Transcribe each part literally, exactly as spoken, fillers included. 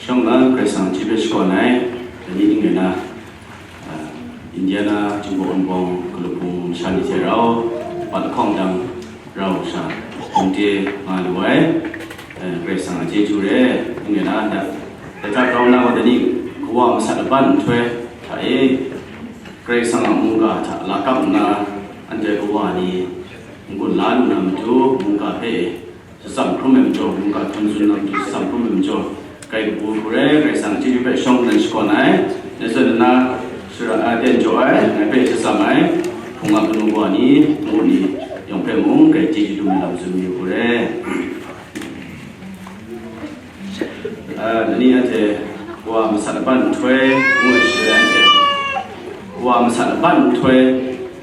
Shawng nna Karai Kasang a chyeju hpe shakawn ai, dai ni ning rai na, ah, Indiana Jinghpaw Wunpawng Galapung masha ni hte rau, pat lahkawng dang rau sha, hpung de nga lu ai, eh, Karai Kasang a chyeju re, ning rai na, da, da hta grau na gaw, dai ni kawa masat laban nhtoi hta e, Karai Kasang a mungga hta lakap nna, anhte kawa ni n-gun la lu na matu, mungga hpe shatsam hkrum ai majaw, mungga htum tsun na matu shatsam hkrum ai majaw, grai kabu hku re, Karai Kasang chyeju hpe shawng nnan shakawn ai, ngai zawn nna shara, a, ten jaw ai, ngai hpe shatsam ai, hpung a kanu kawa ni, ngu ni, yawng hpe mung grai chyeju dum ai lam tsun mayu hku re. A, dai ni anhte kawa masat laban nhtoi ngu ai shaloi anhte kawa masat laban nhtoi,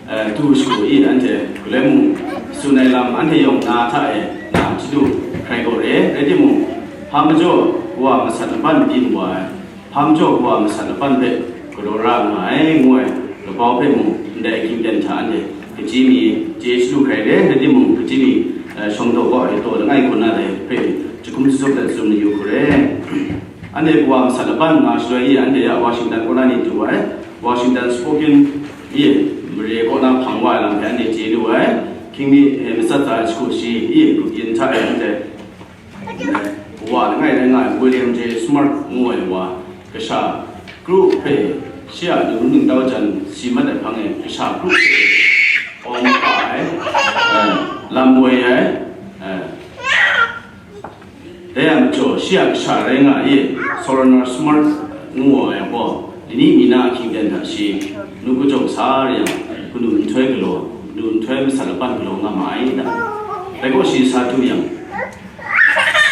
eh, du shagu i anhte galoi mung tsun ai lam anhte yawng na hta e na chadu hkrai gaw re, rai timung, hpa majaw kawa masat laban byin wa ai, hpa majaw kawa masat laban hpe galaw ra nga ai, ngu ai labau hpe mung ndai ahkying ten hta anhte kachyi mi chye chadu hkrai re, rai timung, kachyi mi, eh, shawng daw kaw ai taw langai hku na dai hpe jahkum jahtup dat tsun mayu hku re. Anhte kawa masat laban nga shaloi i, anhte ya Washington kaw na ni du ai, Washington Spokane i mare kaw na hpang wa ai lam hpe anhte chye lu ai, hkying mi, eh, matsat tsa ai shagu shi i grup yin hta e anhte, eh, kawa langai rai nga ai William J Smart ngu ai wa, kasha kru hpe shi a nu ningtau jan si mat ai hpang e kasha kru hpe awng kaba ai, eh, lam woi ai, eh, dai a majaw shi a kasha rai nga ai, Sojourner Smart ngu ai gaw, lani mi na ahkying ten hta shi nu kachyaw sa re yang, kanu nhtoi galaw, kanu nhtoi masat laban galaw nga ma ai da. Dai gaw shi sa du yang,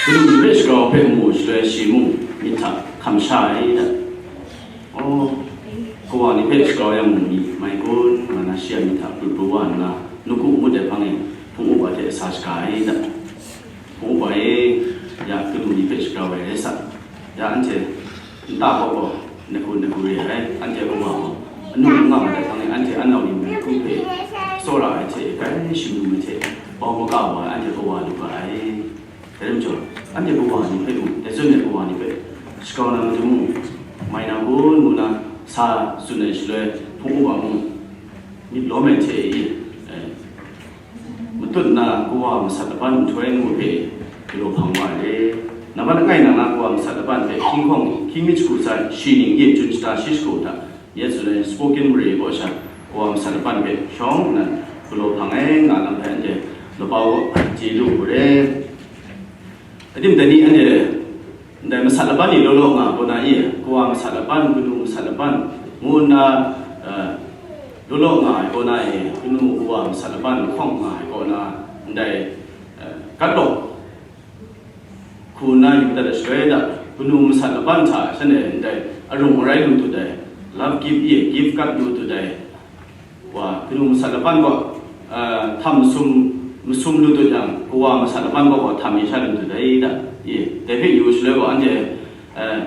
kanu ni hpe shagrau hpe mu shaloi shi mung myit hta hkam sha ai da. Oh, kawa ni hpe shagrau yang mung ni mai kun, nga na shi a myit hta pru pru wa nna, nawku ngut ai hpang e hpung up ai hte sa shaga ai da. Hpung up ai e, ya kanu ni hpe shagrau ai rai sa. Ya anhte nta gaw gaw, nahku nahku re ai, anhte kawa gaw anu n nga mat ai hpang e, anhte anau ni mung hku hpe tsawra ai hte, grai shingnu ai hte bau maga wa ai, anhte kawa lu ga ai. Dai rai majaw, anhte kawa ni hpe mung, dai zawn ai kawa ni hpe shagrau na matu mung, mai na kun ngu na sa tsun ai shaloi, hpung up a mung, myit lawm ai hte i, eh, matut nna kawa masat laban nhtoi ngu hpe galaw hpang wa ai. Nambat langai nang na kawa masat laban hpe hkying hkawng, hkying mi shagu tsa shi ning e chun shata shi shagu hta, Nye tsun ai Spokane mare kaw sha, kawa masat laban hpe shawng nnan galaw hpang ai nga lam hpe anhte labau chye lu hku re. Adim dai ni anhte ndai masat laban ni law law nga ai kaw na e, kawa masat laban, kanu masat laban ngu nna, eh, law law nga ai kaw na e, kanu kawa masat laban lahkawng nga ai kaw na, ndai, eh, kat law hku nna yu dat ai shaloi da, kanu masat laban hta shanhte ndai arung arai lu tut ai, love gift e gift card lu tut ai, wa, kanu masat laban gaw, eh, htam masum, masum lu tut yang, kawa masat laban gaw, gaw htam mi sha lu tut ai da, e, dai hpe yu shaloi gaw, anhte, eh,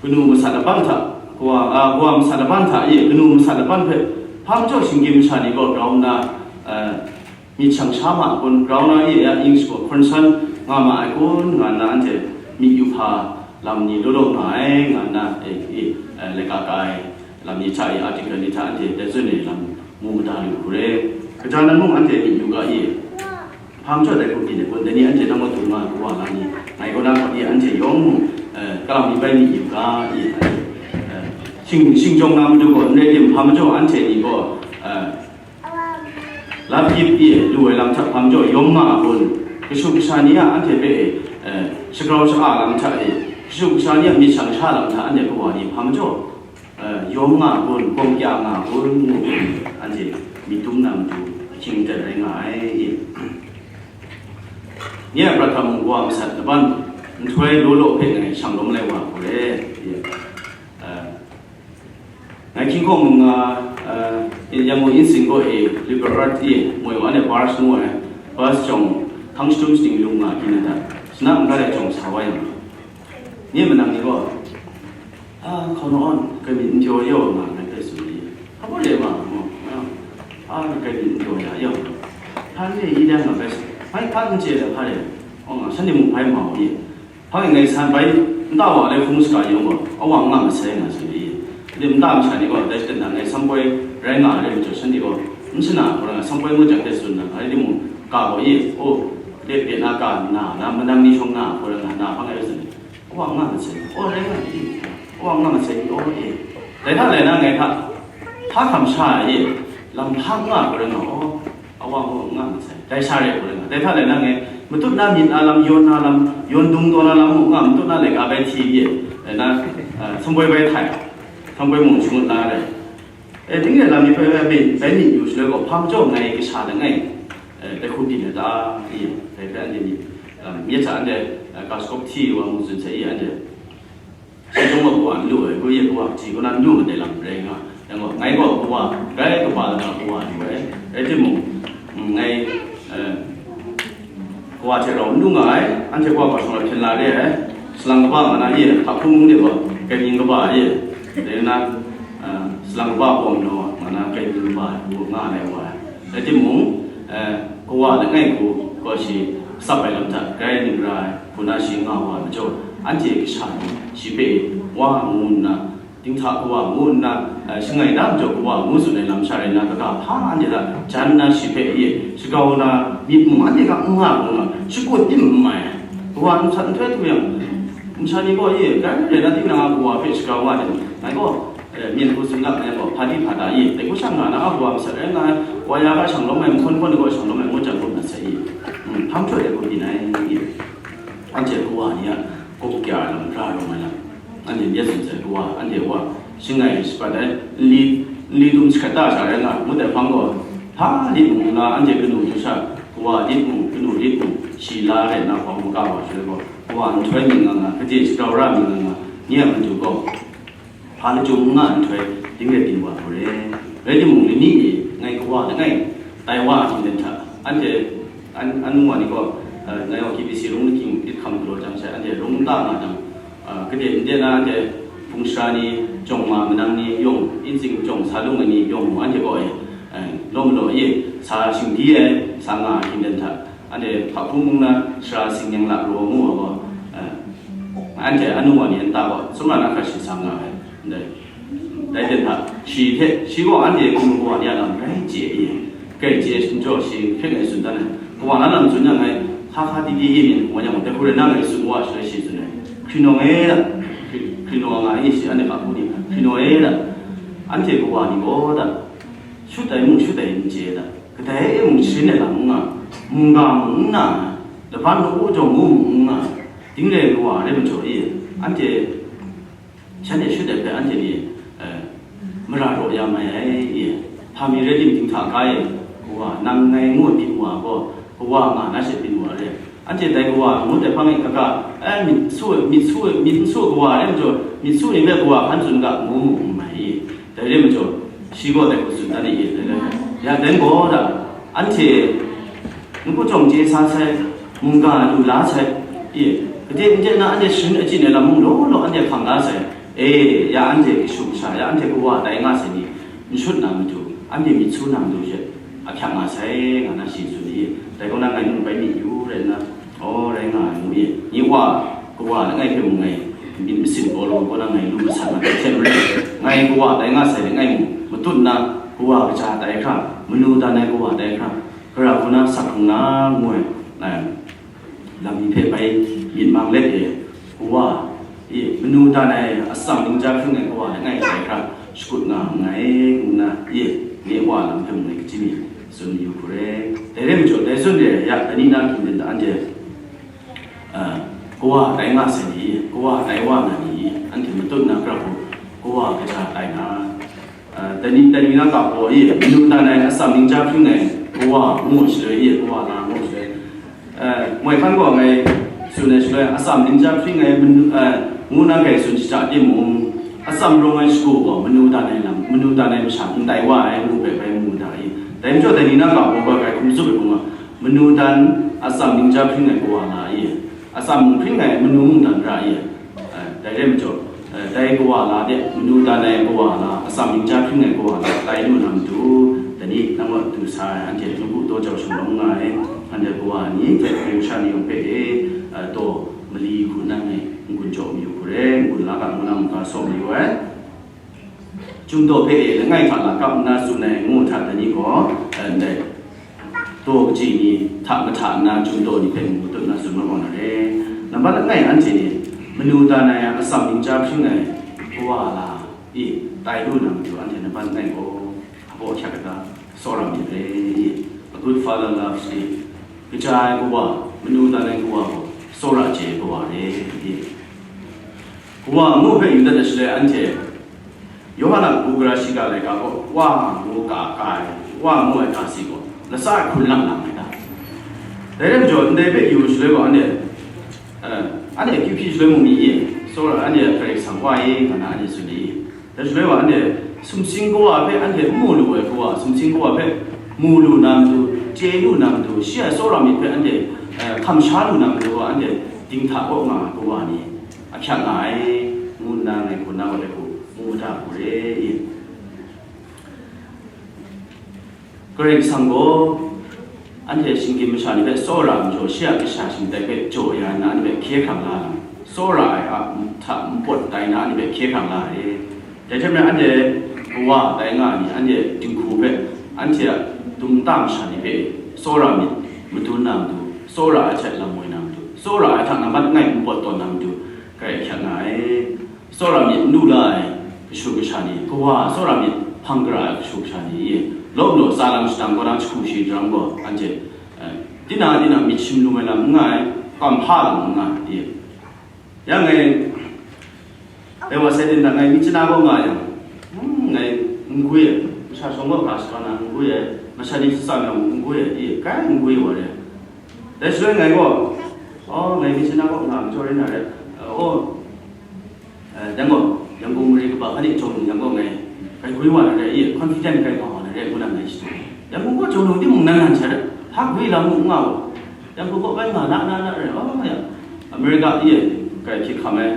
kanu masat laban hta, kawa, ah, kawa masat laban hta, e, kanu masat laban hpe, hpa majaw shinggyim masha ni gaw grau nna, eh, myit shang sha ma ai kun, grau na e ya ing shagu hkawn san nga ma ai kun, nga nna anhte myit yu hpa lam ni law law nga ai, nga nna, e, e, eh, laika ka ai lam ni hta e, article ni hta anhte dai zawn e lam mu mada lu hku re. Kaja nan mung anhte myit yu ga e, hpa majaw dai hku byin ai kun, dai ni anhte nawng matu nga ai kawa lam ni, ngai kaw na gaw e anhte yawng mung, eh, kalam ni bai myit yu ga e, anhte, eh, shing, shingjawng na matu gaw n rai tim, hpa majaw anhte ni gaw, eh, love gift e lu ai lam hta hpa majaw yawm nga a kun, kashu kasha ni a anhte hpe, eh, shagrau sha-a lam hta e, kashu kasha ni a myit shang sha lam hta anhte kawa ni hpa majaw, eh, yawm nga a kun, gawm kya nga a kun, ngu hpe anhte myit dum na matu ahkying ten rai nga ai. Nye a prat hta mung kawa masat laban nhtoi law law hpe ngai shang lawm lai wa hku re. Eh, Ngai hkying hkawng mung nga, eh, Yangon Insin kaw e liberal art e moi wa ne bars ngu ai, bars jawng hkang shatum shaning lung nga byin ai hta, shana n ga ai jawng sa wa yang, nye manang ni gaw, a, hkau naw awn, kai myit n jaw yaw nga ngai hpe tsun ai, hpa baw re ma, a, kai myit n jaw ya yaw, hpa n re i dang nga bai sa, hpai hpa n chye ai hpa re, aw nga, shanhte mung hpai mau i, Hpa ngai san bai, Nta wa le hkung shaga yawng gaw, awa n nga masai nga tsun ai. Nta masha ni gaw, dai shada nang ngai samboi rai nga ai majaw, shanhte gaw, n shana hkau ra nga, samboi ngut jang hte tsun na, rai timung, ga gaw, ye, o, de, de na ga na, na, manang ni shawng na, hkau ra nga, na, hpang ai tsun ai. Awa n nga masai, o, rai nga ai, awa n nga masai, o, e. Dai hta lai na ngai hta, hpa hkam sha ai, lam hpa n nga, hkau ra nga, o, Awa mung n nga masai, dai sha re hkau rai nga. Dai hta lai na ngai, matut na myit na lam, yawn na lam, yawn dung taw na lam mung n nga, matut na laika bai hti ye, dai na, eh, samboi bai htai, samboi mung shangut la ai. Eh, ding re lam ni bai, bai, bai, bai myit yu shaloi gaw, hpa majaw ngai kasha langai, eh, dai hku byin ai ta, ye, dai hpe anhte myit, eh, myit hta anhte, eh, ka shakawp hti wa mung tsun sai ye, anhte. Shi chyawm gaw kawa n lu ai, kawa ye kawa kaji kaw na n lu mandai lam rai nga. Yang gaw, ngai gaw kawa, grai kaba lana kawa lu ai. Rai timung, mm, ngai, eh, kawa hte rau n lu nga ai, anhte kawa gaw shawng ai hpyen la re ai. Salang kaba nga na ye, hpa hpung mung de gaw, kaimying kaba ye. Dai na, eh, salang kaba awng naw, nga na kaimying kaba, ngu nga ai wa ai. Rai timung, eh, kawa langai hku gaw shi tsap ai lam hta grai ning ra ai, hku na shi nga wa ai majaw, anhte kasha ni shi hpe wa ngu nna, dinghta kawa ngu nna, eh, shangai da majaw kawa ngu tsun ai lam sha rai nna, kaga hpa anhte hta jan nna shi hpe ye shagau na myit mung anhte hta n nga hkung nga, shakut tim n mai ai. Kawa n sat nhtoi htu yang, masha ni gaw ye, grai rai na tinang a kawa hpe shagau nga ai, ngai gaw, Eh, myen hku tsun lap ai gaw, hpa di hpa da i, dai hku sha nga na a kawa masat rai nga ai, wa ya ga shang lawm ai, mahkawn hkawn ni gaw shang lawm ai, ngu jang ngut na sai i, mm, hpang htaw dai hku byin ai i, anhte kawa ni a gawk kya ai lam, ra rawng ai lam, anhte myit tsun sai kawa, anhte wa, shangai shapat ai, nli, nli dum jahkrat da sha rai nga, ngut ai hpang gaw, hpa lit mung nna, anhte kanu du sha, kawa lit mung, kanu lit mung, shi la rai nna hpawng maga wa shaloi gaw, kawa nhtoi myit nga nga, kaje shagau ra myit nga nga, ni a matu gaw, Hpa lachyum n nga nhtoi, ding rai byin wa hkau re. Rai timung, lani e ngai kawa langai tai wa a htingden hta, anhte, an, anu wa ni gaw, eh, ngai gaw K B C rung ahkying lit hkam galaw jang she, anhte rung nta nga jang, eh, kade nde na anhte hpung sara ni, jawng ma manang ni yawng, inzing jawng sa lung ai ni yawng mung anhte gaw e, eh, law malaw e, sa shingdi ai, sa nga a htingden hta, Anhte hpa hpung mung na sara singnyang la raw mu ai gaw, eh, anhte anu wa ni nta gaw, sumra na hkra shi sa nga ai, ndai. Dai hte hta, shi hte, shi gaw anhte hpung wa ni a lam rai chye ai, grai chye ai majaw shi hkyen ngai tsun dan ai. Kawa na lam tsun yang ngai, hka hka di di ye myit hpung wa yang, dai hku rai na ngai tsun wa shaloi shi tsun ai. Hkri nawng e da, hkri, hkri nawng nga ai shi, anhte hpa hpung ni, hkri nawng e da, anhte kawa ni gaw da, shut ai mung shut ai n chye da. Kadai e mung sharin ai lam n nga, mungga mung n na, laban lagu jawng mu mung n nga, ding rai kawa rai majaw e, anhte shanhte shut ai hpe anhte ni, eh, mara raw ya mai ai e, hpa mi rai tim dinghta ga e, kawa, nang ngai ngu ai byin wa gaw, kawa nga na she byin wa re. Anhte dai kawa ngut ai hpang e kaga, eh, myit su, myit su, myit n su kawa rai majaw, myit su ni hpe kawa hkan tsun ga, ngu mu n mai i? Dai rai majaw, shi gaw dai hku tsun dan ai e, dai rai. Ya dai gaw da, anhte n-gu jawng chye sa sai, mungga lu la sai, e, kade n de na anhte sharin achyin ai lam mung law law anhte hkang la sai, e, ya anhte kashu kasha, ya anhte kawa tai nga sai ni, n shut na matu, anhte myit su na matu she, ahkyak nga sai, nga na shi tsun ai. Dai kaw na ngai nang bai myit yu rai nna, aw, rai nga ai ngu ye. Nye wa, kawa langai hpe mung ngai myit masin galaw kaw na ngai lu masat mat ai hte maren, ngai kawa tai nga sai langai mung, matut nna kawa kaja tai hkra, manu dan ai kawa tai hkra, gara hku na sak hkrung na ngu ai, eh, lam ni hpe bai myit mang let e, kawa, e, manu dan ai atsam ningja hpring ai kawa langai tai hkra shakut nga nngai, ngu nna, e, nye wa lam hpe mung ngai kaji mi tsun yu hku re. Dai rai majaw, dai zawn re ai, ya, dai ni na hkying den hta anhte, a, kawa tai nga sai ni, kawa tai wa na ni, anhte matut na hkra hku, kawa kaja tai na, Ah, dai ni, dai ni na ga gaw e, manu dan ai atsam ningja hpring ai kawa ngu shaloi e, kawa na ngu shaloi. Eh, moi hkan gaw ngai tsun ai shaloi, atsam ningja hpring ai manu, eh, ngu na grai tsun shada timung, atsam rawng ai shagu gaw manu dan ai lam, manu dan ai masha n tai wa ai ngu hpe bai mu da i. Dai majaw dai ni na ga gaw hkrai hkum tsup ai hkrum nga, manu dan atsam ningja hpring ai kawa na i, atsam mung hpring ai manu mung dan ra i. Eh, dai rai majaw, eh, dai kawa la de, manu dan ai kawa la, atsam ningja hpring ai kawa la, tai lu na matu, dai ni nang gaw du sa ai, anhte nawku daw jau shanglawm nga ai, anhte kawa ni hte hpring sha ni yawng hpe e, eh, taw, Li hku nang e n-gun jaw mayu hku re, n-gun la ga ngu na mungga saw mayu ai. Chyum daw hpe e langai hta lakap nna tsun ai ngu hta dai ni gaw, eh, ndai daw kaji ni hta mahta nna chyum daw ni hpe ngu tut nna tsun mat wa na re. Nambat langai anhte ni manu dan ai atsam ning chyahpring ai kawa la i tai lu na matu anhte nambat langai gaw, abaw ahkyak kata, tsawra myit re i, a good father loves i, kaja ai kawa, manu dan ai kawa gaw, tsawra chye ai kawa re i. Kawa ngu hpe yu dat ai shaloi anhte, Yawhan a kabu gara shiga laika gaw, wa ngu ga, ga ai, wa ngu ai ga si gaw, latsa ai hkrun lang lang ai ta. Dai rai majaw, ndai hpe yu shaloi gaw, anhte, eh, anhte akyu hpyi shaloi mung mi i, tsawra anhte a Karai Kasang wa i, nga na anhte tsun ai i. Dai shaloi wa, anhte sumsing kawa hpe anhte n mu lu ai kawa, sumsing kawa hpe mu lu na matu, chye lu na matu, shi a tsawra myit hpe anhte, eh, hkam sha lu na matu gaw, anhte dinghta kaw nga ai kawa ni, ahkyak nga ai, ngu nna ngai hku na wa ai hku mu mada hku re i. Karai Kasang gaw anhte shinggyim masha ni hpe tsawra ai majaw, shi a kasha shingtai hpe jaw ya nna, anhte hpe hkye hkrang la ai lam, tsawra ai a hta npawt tai nna, anhte hpe hkye hkrang la ai. Dai hte maren, anhte kawa tai nga ai ni, anhte dinghku hpe, anhte a dum nta masha ni hpe tsawra myit madun na matu, tsawra ai hte lam woi na matu, tsawra ai hta nambat langai npawt tawn na matu, grai ahkyak nga ai. Tsawra myit n lu la ai kashu kasha ni, kawa tsawra myit hpang gara ai kashu kasha ni, law law tsa lam shadang kaw na jahku shi daram gaw, anhte, eh, tinang tinang myit shim lu ai lam n nga ai, kam hpa lam n nga ai, yang ngai, dai wa sai din dan ngai myit chana kaw nga yang, hmm, ngai n gwi ai, masha shawng gaw ga shaga na n gwi ai, masha ni shatsam yang n gwi ai, e, kai n gwi wa re. Dai shaloi ngai gaw, oh, ngai myit chana kaw nga majaw rai na re, oh, Eh, yang gaw, Yangon mare kaba hkani jawng yang gaw ngai, kai gwi wa na re, ye, confident kai wa na re, ngu na ngai shi. Yangon gaw jawng timung nan nan sha re, hpa gwi lam mu nga wa. Yangon gaw kai nga na, na, na re, oh, ya. America, ye, kai hpyi hkam ai,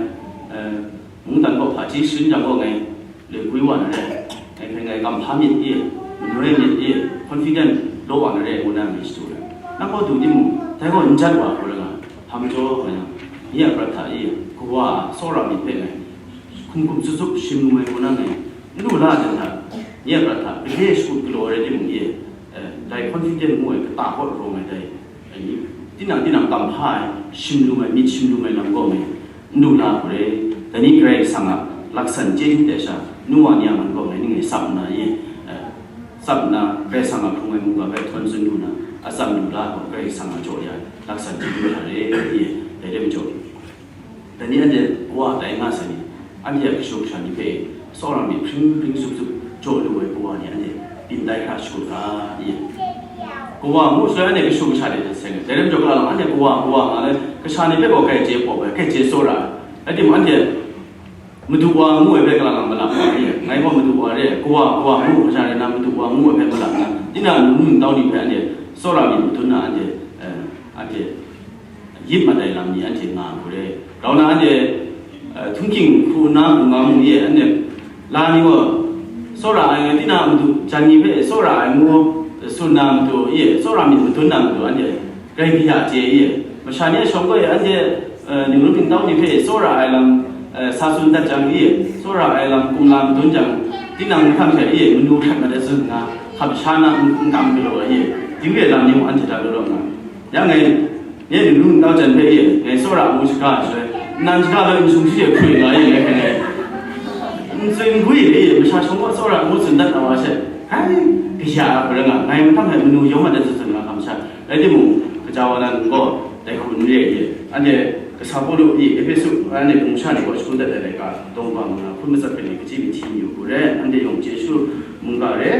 eh, mungdan gaw hpaji sharin yang gaw ngai, le gwi wa na re, ngai hpe ngai kam hpa myit, ye, manoi myit, ye, confident law wa na re, ngu na ngai shi re. Nang gaw du timung, dai gaw n jat wa hkau rai nga, hpa majaw nga yang, nye a prat hta, ye, kawa a tsawra myit hpe ngai, hkum hkum tsup tsup shim lu ai kaw na ngai, n lu la ai jan hta, nye a prat hta, gade shakut galaw ai rai timung e, eh, dai confident ngu ai kata kaw rawng ai dai, eh, tinang tinang kam hpa ai, shim lu ai, myit shim lu ai lam kaw ngai, n lu la hku re. Dai ni Karai Kasang a laksan chyeju hte sha, nu wa ni a man kaw ngai ning e tsap nna e, eh, tsap nna Karai Kasang a hpung ai mungga hpe htawn tsun lu na, atsam lu la hku Karai Kasang a jaw ya ai laksan chyeju hta re, e, dai rai majaw, Dai ni anhte kawa tai nga sai ni, anhte a kashu kasha ni hpe tsawra myit hpring hpring sup sup jaw lu ai kawa ni anhte byin tai hkra shakut ga, i. Kawa ngu shaloi anhte kashu kasha de hte seng ai. Dai rai majaw, kalang anhte kawa, kawa nga ai, kasha ni hpe gaw kai chye pawp ai, kai chye tsawra ai. Rai timung, anhte madu wa ngu ai hpe kalang malap nga ai. Ngai gaw madu wa re ai, kawa, kawa ngu, kasha rai na madu wa ngu ai hpe malap nga, tinang ningtau ni hpe anhte tsawra myit madun na anhte, eh, anhte yip mat ai lam ni anhte nga hku re. Grau na anhte, eh, htunghking hku nna hku nga mu ye, anhte la ni gaw, tsawra ai, tinang madu jan ni hpe tsawra ai ngu tsun na matu ye, tsawra myit madun na matu anhte grai kaya chye ye. Masha ni a shawng gaw e, anhte, eh, ningrum ningtau ni hpe tsawra ai lam, eh, sa tsun dat jang ye, tsawra ai lam kumla madun jang, tinang hkam hte ye, manu hkrat mat ai tsun nna, hkam sha na n, n kam galaw ai ye, dinghku lam ni mung anhte hta galaw nga. Yang ngai, nye ningrum ningtau jan hpe e, ngai tsawra ngu shaga ai shaloi, nnan shaga hpe n sumshi e hkroi nga e, ngai hpe ngai. N tsun n gwi e, masha shawng gaw tsawra ngu tsun dat na wa she, hai, kaya a hpaw rai nga, ngai mahtang hpe manu yawng mat ai tsun tsun nga hkam sha. Rai timung, kaja wa nan gaw, dai hku n re e, anhte kasa Pawlu i Ehpesu, anhte hpung sha ni gaw shakun dat ai laika, dawng bang nga, hpun matsat hpe ni kaji ni hti mayu hku re, anhte yawng chyeju mungga re.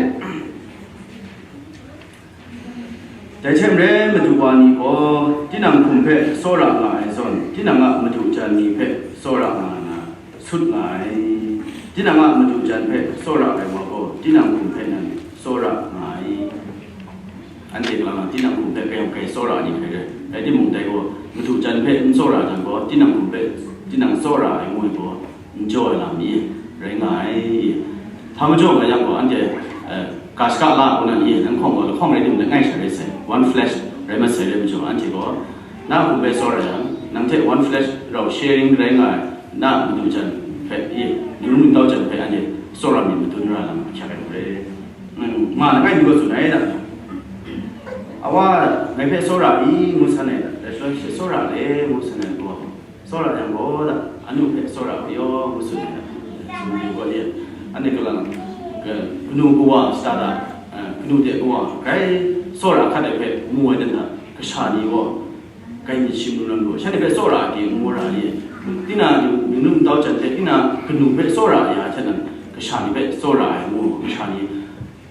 Dai hte maren, madu wa ni gaw tinang hkum hpe tsawra nga ai zawn, tinang a madu jan ni hpe tsawra nga na sut nga ai. Tinang a madu jan hpe tsawra ai wa gaw, tinang hkum hpe nan tsawra nga ai. Anhte kalang na tinang hkum hpe kayawng kai tsawra ai ni hkrai rai. Rai timung, dai gaw madu jan hpe n tsawra jang gaw, tinang hkum hpe tinang tsawra ai ngu ai gaw, n jaw ai lam ni rai nga ai. Hpa majaw nga yang gaw, anhte, eh, ga shaka la ai kaw na ni, nang hkawng gaw lahkawng rai timung, langai sha rai sai, one flesh rai mat sai rai majaw, anhte gaw na hkum hpe tsawra yang, Nang hte one flesh rau sharing rai nga ai, na madu jan hpe, i, ningrum ningtau jan hpe anhte tsawra myit madun ra lam ahkyak ai hku re. Mm, ma langai mi gaw tsun ai da. Awa, ngai hpe tsawra i, ngu san ai da. Dai shaloi, shi tsawra le, ngu san ai gaw, tsawra yang gaw da, anu hpe tsawra hku yaw, ngu tsun ai da. Tsun ai gaw, anhte kalang, ka-, kanu kawa shada da, eh, kanu de kawa, grai tsawra hkat ai hpe mu ai dan hta, kasha ni gaw, Grai myit shim lu lam gaw, shanhte hpe tsawra ai hte ngu ra ai. Tinang ningrum ningtau jan hte, tinang kanu hpe tsawra ya hte nan, kasha ni hpe tsawra ai ngu, kasha ni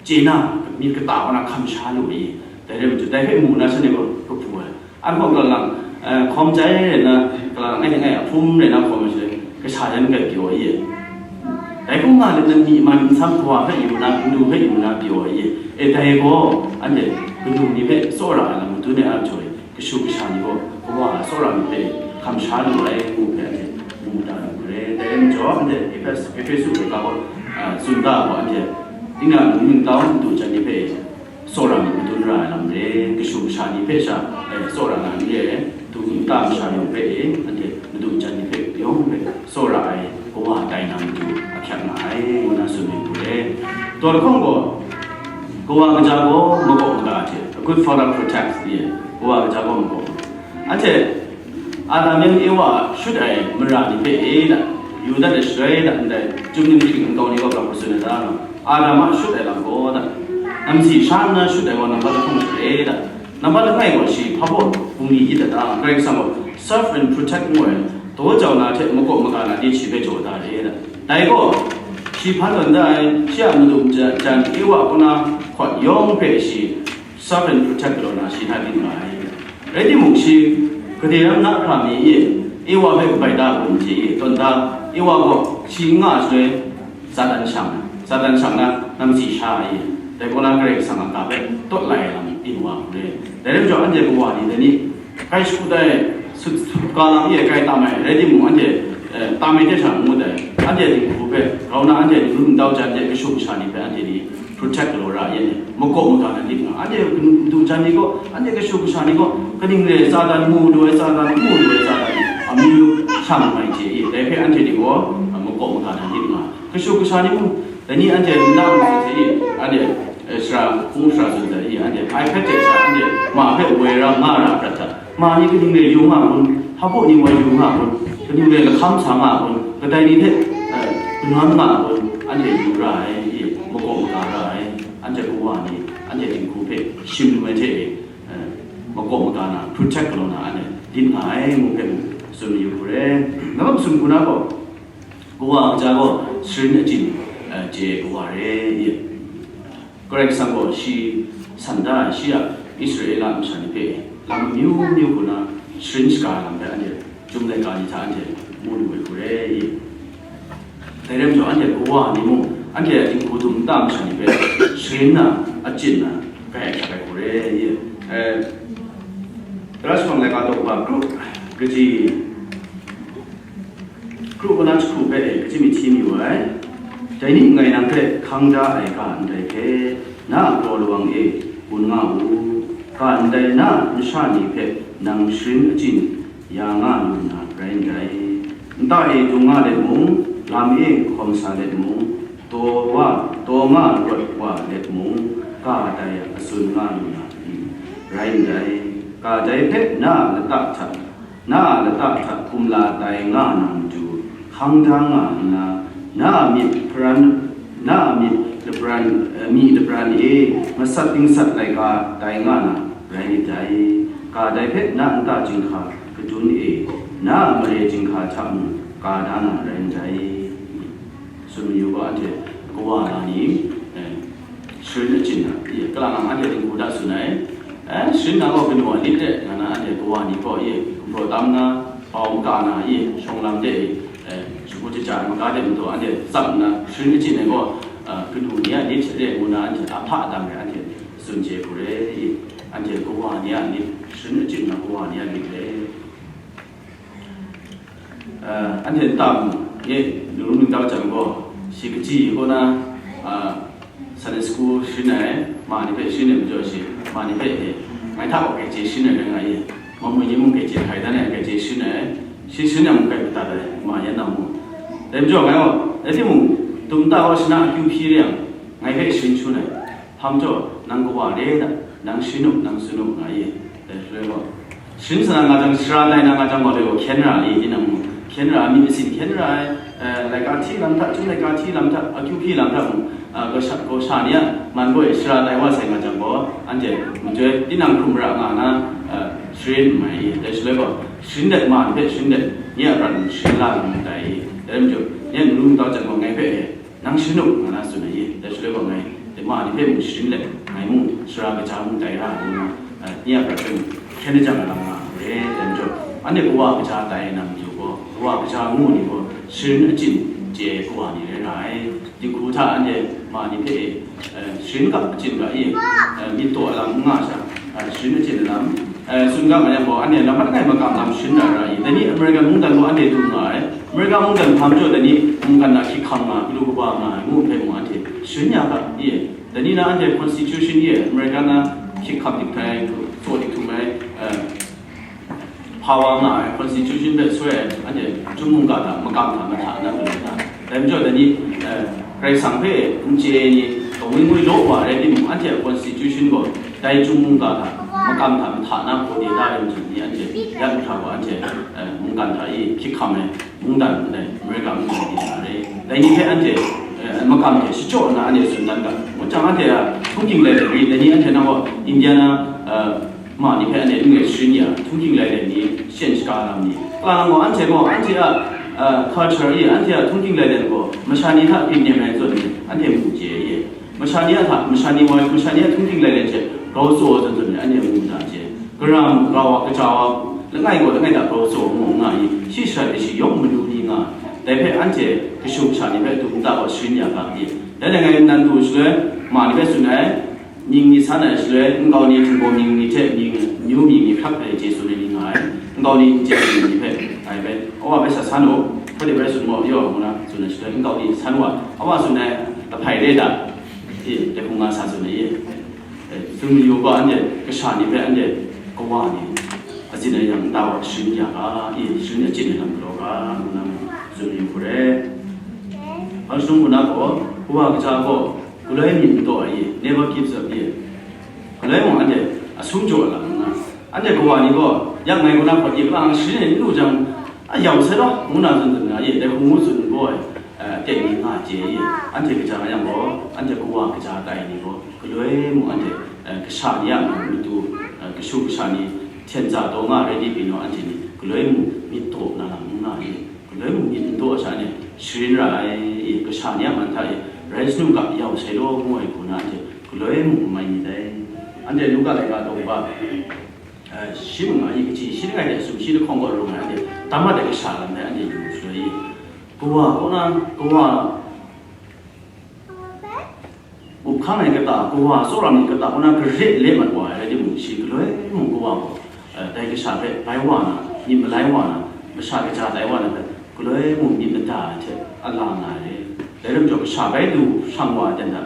chye na, myit kata wa na hkam sha lu ai. Dai rai majaw, dai hpe mu na shanhte gaw kabu ai. An gaw kalang, eh, hkawm chyai rai na, kalang ai ning ai a hpum rai na hkawm ai shaloi, kasha yan hpe pyaw ai. Dai hku nga let nan myi man nsam kawa hpe yu na, kanu hpe yu na pyaw ai. E, dai gaw, anhte kanu ni hpe tsawra ai lam madun ai a jaw e. Kashu kasha ni gaw, kawa tsawra myit hpe hkam sha lu ai ngu hpe anhte mu da lu hkre. Dai rai majaw, anhte Ehpesu, Ehpesu laika gaw, a, tsun da gaw, anhte tinang ningrum ningtau madu jan ni hpe tsawra myit madun ra ai lam re, kashu kasha ni hpe sha, e, tsawra na n re, du nta masha yawng hpe e, anhte madu jan ni hpe yawng hpe tsawra ai kawa tai na matu ahkyak nga ai, ngu na tsun ai hku re. Taw lahkawng gaw, kawa kaja gaw makawp maga hte, a good father protects, ye, kawa kaja gaw makawp maga. Anhte Adam yan Ewa shut ai mara ni hpe e da, yu dat ai shaloi da ndai, chyum ning hkring nkau ni gaw grau hkra tsun ai da, Adam a shut ai lam gaw da, namsi sha nna shut ai gaw nambat lahkawng shut e da, nambat langai gaw shi hpa baw bungli yit da, Karai Kasang gaw serve and protect ngu ai, daw jau na hte makawp maga na de shi hpe jaw da re da. Dai gaw, shi hpan tawn da ai, shi a madu jan Ewa kaw na hkawt yawng hpe shi serve and protect galaw na shi hta lit nga ai. Rai timung, shi gade ram na hkra mi e, Ewa hpe kabai da ai hku n chye i, tawn da, Ewa gaw shi n nga ai shaloi, Satan shang ai, Satan shang na namsi sha ai, dai kaw na Karai Kasang a ga hpe tawt lai ai lam byin wa hku re. Dai rai majaw, anhte kawa ni dai ni, kai shakut ai, sut, sut ga lam e kai tam ai, rai timung, anhte, eh, tam ai hte sha n ngut ai, anhte dinghku hpe, grau na anhte ningrum ningtau jan hte kashu kasha ni hpe anhte ni protect galaw ra ai, makawp maga na lit nga, anhte madu jan ni gaw, anhte kashu kasha ni gaw, kaning re Satan mu lu ai, Satan mu lu ai, Satan amyu shang mai hte e, dai hpe anhte ni gaw, makawp maga na lit nga, kashu kasha ni mung, dai ni anhte nna mung hte e, anhte, eh, sara hpung sara tsun hte e, anhte ai hpe hte sha, anhte ma hpe woi ra nga ra prat hta, ma ni kaning re yu nga kun, hpa baw ni wa yu nga kun, kaning re lahkam sa nga kun, kadai ni hte, eh, kanam nga kun, anhte yu ra ai, e, makawp maga ra ai, anhte kawa ni, anhte dinghku hpe shim lu ai hte e, eh, makawp maga na, protect galaw na, anhte lit nga ai ngu hpe mung tsun mayu hku re. Nambat masum hku na gaw, kawa kaja gaw sharin achyin, eh, chye ai kawa re, e. Karai Kasang gaw shi san da ai, shi a Israela masha ni hpe lam amyu myu hku na sharin shaga ai lam hpe anhte Chyum laika ni hta anhte mu lu ai hku re i? Dai rai majaw, anhte kawa ni mung, anhte a dinghku dum nta masha ni hpe sharin na, achyin na, grai ahkyak ai hku re i? Eh, Tara Shabang laika daw kaba kru kaji, kru kanan jahku hpe e, kaji mi hti mayu ai. Dai ni ngai nang hpe hkang da ai ga ndai hpe, na a kraw lawang e gun nga u. Ga ndai na a masha ni hpe nang sharin achyin ya nga lu na rai ndai. Nta e dung nga let mung, lam e hkawm sa let mung, taw wa, taw nga rawt wa let mung, ga dai a tsun nga lu na rai ndai. Ga dai hpe na a lata hta, na a lata hta kumla tai nga na matu, hkang da nga nna, na a myit hparan, na a myit lapran, eh, myi lapran e masat dingsat laika tai nga na rai myit dai. Ga dai hpe na a nta chyinghka kadun e, na a mare chyinghka hta mung ka da na rai ndai. Tsun mayu gaw, anhte kawa na ni, eh, sharin achyin na, i, kalang nang anhte dinghku hta tsun ai, eh, sharin na gaw kanu a lit re, nga na anhte kawa ni gaw, i, gumhpraw tam na, bau maka na, i, shawng lam de, eh, shagu jaja ai maga de majaw, anhte tsap nna sharin achyin ai gaw, eh, kanu ni a lit re ngu na anhte ahpa adang re anhte tsun chye hku re, i, anhte kawa ni a lit, sharin achyin na kawa ni a lit re. Eh, anhte nta mung e, ningrum ningtau jan gaw, shi kaji kaw na, ah, Sunday school sharin ai, ma ni hpe sharin ai majaw shi, ma ni hpe e, ngai hta gaw kai chye sharin ai rai nga ye. Mamu ni mung gaice hkai dan ai, gaice shin ai, shi shin ai mung grai madat ai, ma yan na mu. Dai majaw ngai gaw, rai timung, dum nta gaw shana akyu hpyi re yang, ngai hpe shin shin ai. Hpa majaw, nang kawa re da, nang shin u, nang tsun u, nga i. Dai shaloi gaw, shin sa na nga jang, sara tai na nga jang gaw, dai gaw hkyen ra i, tinang mung, hkyen ra, myit masin hkyen ra ai, eh, laika hti lam hta, chyum laika hti lam hta, akyu hpyi lam hta mung, ah, gaw sha, gaw sha ni a man gaw e sara tai wa sai nga jang gaw, anhte majoi tinang hkrum ra nga na, ah, sharin n mai i. Dai shaloi gaw, sharin dat ma ni hpe sharin dat, nye a prat mung sharin la na mung tai i. Dai majaw, nye n lu n tau jang gaw, ngai hpe e, nang shin u, nga na tsun ai i. Dai shaloi gaw, ngai, dai ma ni hpe mung sharin let, ngai mung, sara kaja mung tai ra ai nna, ah, nye a prat hpe mung hkyen jang ai lam nga ai, dai majaw, anhte kawa kaja tai na matu gaw, kawa kaja ngu ni gaw, sharin achyin chye ai kawa ni rai nga ai. Dinghku hta anhte ma ni hpe, eh, sharin ga achyin ga i, eh, myit taw ai lam n nga sha, eh, sharin achyin ai lam, eh, tsun ga nga yang gaw, anhte lam mat langai makam lam sharin na ra i. Dai ni American mungdan gaw anhte du nga ai. American mungdan hpa majaw dai ni mungkan na hkyik hkam nga, galu kaba nga ai ngu hpe mung anhte sharin ya ga i. Dai ni na anhte constitution i, American na hkyik hkam dik htai, tsaw dik htum ai, eh, hpa wa nga ai, constitution hpe soi ai, anhte chyum mungga hta makam hta mahta na hkrum ai hta. Dai majaw dai ni, eh, Karai Kasang hpe n chye ai ni, kangwi ngwi law wa rai timung, anhte a constitution gaw dai chyum mungga hta makam hta mahta na hpaw de da ai majaw ni, anhte ya mahkra gaw anhte, eh, mungkan hta i hkyik hkam ai mungdan ndai, America mungdan di sa re. Dai ni hpe anhte, eh, makam hte shachyaw nna anhte tsun dan ga, ngut jang anhte a htunghking lailai ni, dai ni anhte nang gaw Indiana, eh, ma ni hpe anhte n rai sharin ya, htunghking lailai ni, shen shaga lam ni. Kalang gaw anhte gaw, anhte a, eh, culture i, anhte a htunghking lailai gaw, masha ni hta byin nem ai zawn ni, anhte mu chye ye. Masha ni a hta, masha ni wai, masha ni a htunghking lailai hte grau tsaw zawn zawn ni, anhte mu mada chye. Gara mu, grau wa, kaja wa, langai gaw langai hta grau tsaw mu nga i, shi sharai shi yawng manu ni nga, dai hpe anhte kashu kasha ni hpe dum nta wa sharin ya ga i. Dai dai ngai nan du shaloi, ma ni hpe tsun ai, mying ni san ai shaloi, nkau ni htingbaw mying ni hte mying, nyu mying ni hkrak ai chye tsun ai ni nga ai, nkau ni n chye ai mying ni hpe, ai hpe, awa hpe sa san u, hkoi de hpe tsun gaw, yaw, ngu na tsun ai shaloi, nkau ni san wa, awa tsun ai, ahpai re da, i, dai hpung nga sa tsun ai, i, e, tsun mayu gaw, anhte kasha ni hpe, anhte kawa ni, azin ai yang nta wa sharin ya ga, i, sharin achyin ai lam galaw ga, ngu na tsun mayu hku re. Hpa shadawn hku na gaw, kawa kaja gaw, galoi myit n taw ai, never gives up ye. Galoi mung anhte a sum jaw ai lam n nga. Anhte kawa ni gaw, yak ngai kaw na hpaw, i kalang sharin ai n lu jang, a yau sai law, ngu na tsun tsun nga ye, dai hku ngu tsun gaw ai, eh, aten ni nga chye ye. Anhte kaja nga yang gaw, anhte kawa kaja tai ni gaw, galoi mung anhte, eh, kasha ni a matu, eh, kashu kasha ni, hten za taw nga rai di pyi naw, anhte ni galoi mung myit taw na lam n nga ye. Galoi mung myit n taw ai sha ni, sharin ra ai, i, kasha ni a man hta e, rai shanu ga yau sai law ngu ai hku na anhte galoi mung n mai myit dai. Anhte Luka laika daw ba, eh, shi mung nga i, kaji shi langai hte sumshi lahkawng gaw rung ai, anhte tam mat ai kasha lam hpe anhte yu shaloi i, kawa kaw na, kawa up hkang ai kata, kawa tsawra myit kata, kaw na gare le mat wa ai rai timung, shi galoi mung kawa gaw, eh, dai kasha hpe bai wa na, myit malai wa na, masha kaja tai wa na hpe, galoi mung myit mada ai hte a la nga ai. Dai lam jaw, kasha bai du shang wa ai ten hta,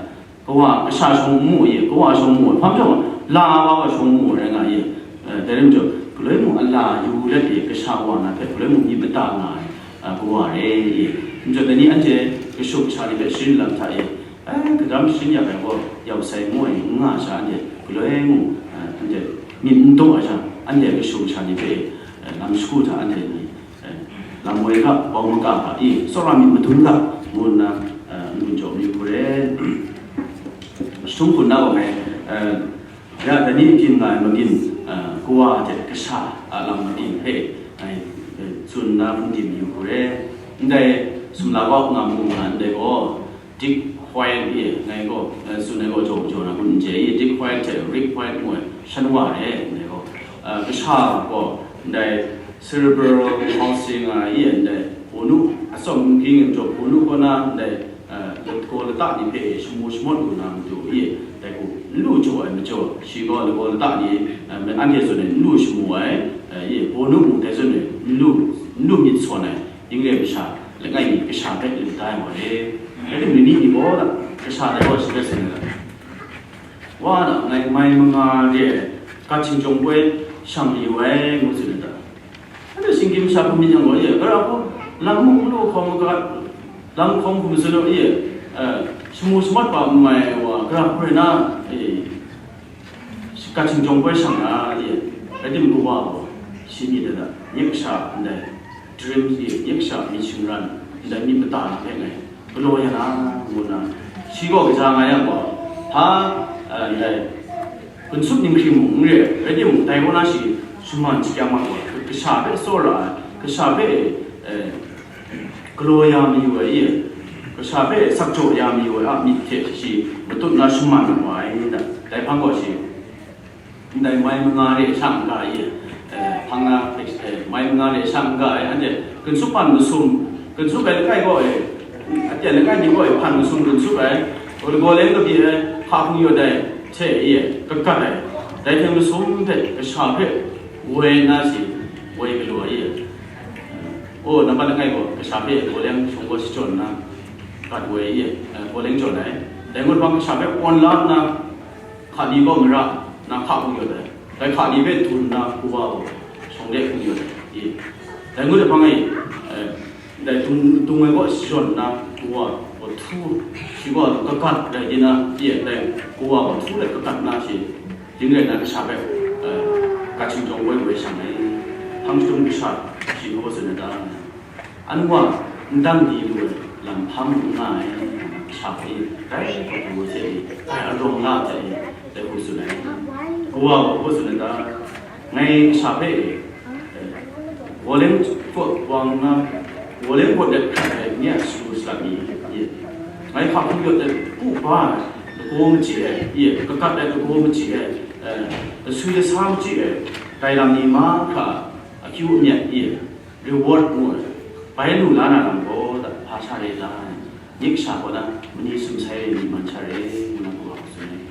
kawa kasha shawng n mu ye, kawa shawng mu ai, hpa majaw, la wa wa shawng mu ai rai nga ye. Eh, dai lam jaw, galoi mung a la yu let e, kasha wa na hpe, galoi mung myit mada nga ai, a, kawa re e. Majaw dai ni anhte kashu kasha ni hpe sharin lam hta e, eh, kadam sharin ya ai gaw, yau sai ngu ai n nga ai sha, anhte galoi mung, eh, anhte myit n taw ai sha, anhte kashu kasha ni hpe, eh, lam shagu hta anhte ni, eh, lam woi ga, bau maga ga, i, tsawra myit madun ga, ngu nna, eh, n-gun jaw mayu hku re. Shadawn hku na gaw ngai, eh, ya, dai ni byin nga ai mabyin, eh, kawa hte kasha a lam mabyin hpe, ngai, eh, tsun nna hpung tim yu hku re. Ndai sumla kau nga mu nga ndai gaw, Dick White e, ngai gaw, eh, tsun ai gaw jaw jaw na kun n chye i, Dick White hte Rick White ngu ai shan wa re, ndai gaw, eh, kasha gaw, ndai cerebral palsy nga i, ndai hpunu, atsawm n ging ai majaw, hpunu kaw na, ndai, eh, lagaw lata ni hpe shamu shamawt lu na matu i, dai hku n lu jaw ai majaw, shi gaw lagaw lata ni, eh, anhte zawn e n lu shamu ai, eh, i, hpunu mung dai zawn e n lu, n lu myit sawn ai, English kasha, langai mi kasha hpe lu da ai wa re. Rai timung, ni ni gaw, kasha dai gaw shi hpe tsun ai. Wa na, ngai mai manga re ai, gat hkinjawng poi, shang mayu ai, ngu tsun ai ta? Anhte shinggyim masha hkum myit yang gaw, ye, gara hku, lam muk n lu hkawm ga, lam hkawm hkum tsun lu, ye, eh, shamu shamat pa n mai wa, gara hku rai na, eh, shingkat shingjawng poi shang na, ye, rai timung, Kawa gaw, shi myit ai ta, nye kasha ndai, dream, ye, nye kasha myit shingran, ndai myit mada na hpe ngai galaw ya na, ngu nna, shi gaw kaja nga yang gaw, hpa, eh, ndai, gun sup ninghkring mung n re, rai timung, dai kaw na shi shaman shakyang mat wa, kasha hpe tsawra ai, kasha hpe, eh, galaw ya mayu ai, ye, kasha hpe sakjaw ya mayu ai a myit hte shi matut na shaman wa ai, dai hpang gaw shi, ndai mai manga re sha n ga, ye, eh, hpang na, eh, mai manga re sha n ga ai, anhte gun sup hpan masum, gun sup ai langai gaw e, anhte langai ni gaw e hpan masum gun sup ai, gaw leng kabyi ai, hka hpung yawt ai hte, ye, kagat ai, dai hte masum hte kasha hpe woi nna shi, woi galaw ai, ye. O, nambat langai gaw kasha hpe gaw leng shawng gaw shajawn nna, gat woi, ye, eh, gaw leng jawn ai. Dai ngut hpang kasha hpe awn la nna, hka ni gaw mara nna hka hpung yawt ai. Dai hka ni hpe dun nna, Kawa gaw shawng de hpung yawt ai, ye. Dai ngut hpang e, eh, dai dung, dung ai gaw shajawn nna, Kawa gaw htu, shi gaw kagat rai di na, ye, dai Kawa gaw htu let kagat nna shi, ding rai na kasha hpe, eh, gat shingjawng poi woi shang ai. Hpang jahtum kasha shi gaw tsun ai ta? Anwa n dang di lu ai lam hpang n nga ai, kasha hpe dai hkawt hku hte e, dai arawng la hte e, dai hku tsun ai. Kawa gaw hku tsun ai ta? Ngai kasha hpe e, eh, gaw leng hkawt wang nna, gaw leng hkawt let hkrat ai nye a shagu salat ni, ye, ngai hka hpung yawt ai, pu ba ai lagaw machyi ai, ye, kagat ai lagaw machyi ai, eh, laswi lasa machyi ai, dai lam ni mahkra akyu amyat, ye, reward ngu ai, bai lu la na lam gaw, hpa sha re ta? Nye kasha kaw na mani sum sai re, mani man sha re, ngu na Kawa hku tsun ai.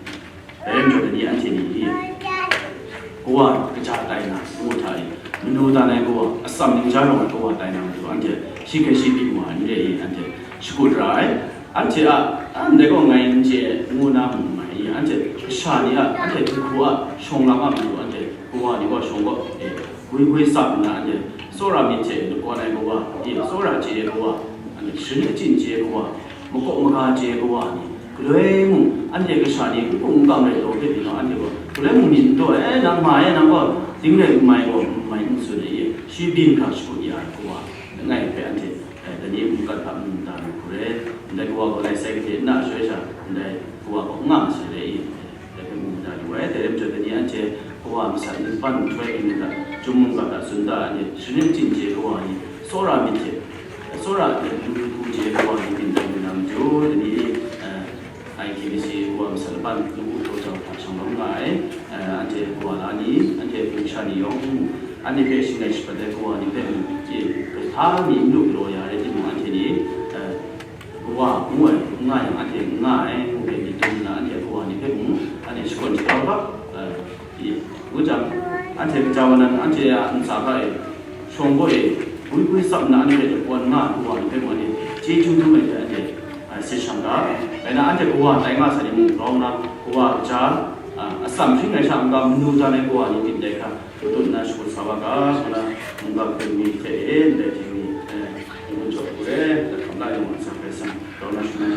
Dai rai majaw, dai ni anhte ni, Kawa kaja tai na, ngu hta e, manu dan ai Kawa, atsam ning ja rawng ai Kawa tai na matu, anhte shi hkrai shi byin wa ai n re i, anhte shakut ra ai. Anhte a, a, ndai gaw ngai n chye, ngu na mung n mai i, anhte kasha ni a, anhte dinghku a shawng lam a matu, anhte Kawa ni gaw shawng gaw, e, gwi gwi tsap nna, anhte tsawra myit hte lakawn ai Kawa, e, tsawra chye ai Kawa, anhte sharin achyin chye ai Kawa, makawp maga chye ai Kawa ni, galoi mung, anhte kasha ni n hpung n kam rai taw hpe pyi nau, anhte gaw galoi mung myit n taw, e, nang ma e, nang gaw ding rai n mai gaw, n mai n tsun ai, e, shi byin hkra shakut ya ai Kawa langai hpe anhte, e, dai ni mungkan hta mung da na hku re, ndai Kawa gaw lai sai gade n na shoi sha, ndai Kawa gaw n nga masai re i, dai hpe mu mada lu ai. Dai rai majaw, dai ni anhte Kawa masat npan nhtoi ginhka, chyum mungga hta tsun da, anhte sharin achyin chye ai Kawa ni, tsawra myit hte, tsawra hte lu hku chye ai Kawa ni byin dat lu na matu, dai ni, eh, I K B C Kawa masat npan lu hku htaw jau hta shanglawm nga ai, eh, anhte Kawa la ni, anhte hpung sha ni yawng, anhte hpe shangai shapat ai Kawa ni hpe mung, eh, kahta mi n lu galaw ya rai timung, anhte ni, eh, Kawa ngu ai, n nga yang, anhte n nga ai, ngu hpe myit dum nna, anhte Kawa ni hpe mung, anhte shakawn shagrau hkap, eh, i, ngu jang, anhte kaja wa nan, anhte a ntsa hka e, shawng gaw e, gwi gwi tsap nna, anhte hpe lakawn nga ai Kawa ni hpe mung, anhte chyeju dum ai hte, anhte, eh, se shang ga, rai nna, anhte Kawa tai nga sai ni mung grau nna, Kawa kaja, ah, atsam hpring ai sha n-ga, manu dan ai Kawa ni myit dai hkra, Matut na shakut sa wa ga, ngu na, mungga hpung mi hte e ndai hte ni, eh, ngu jaw hku re, hkam la yawng a sa hkrai san, grau na shana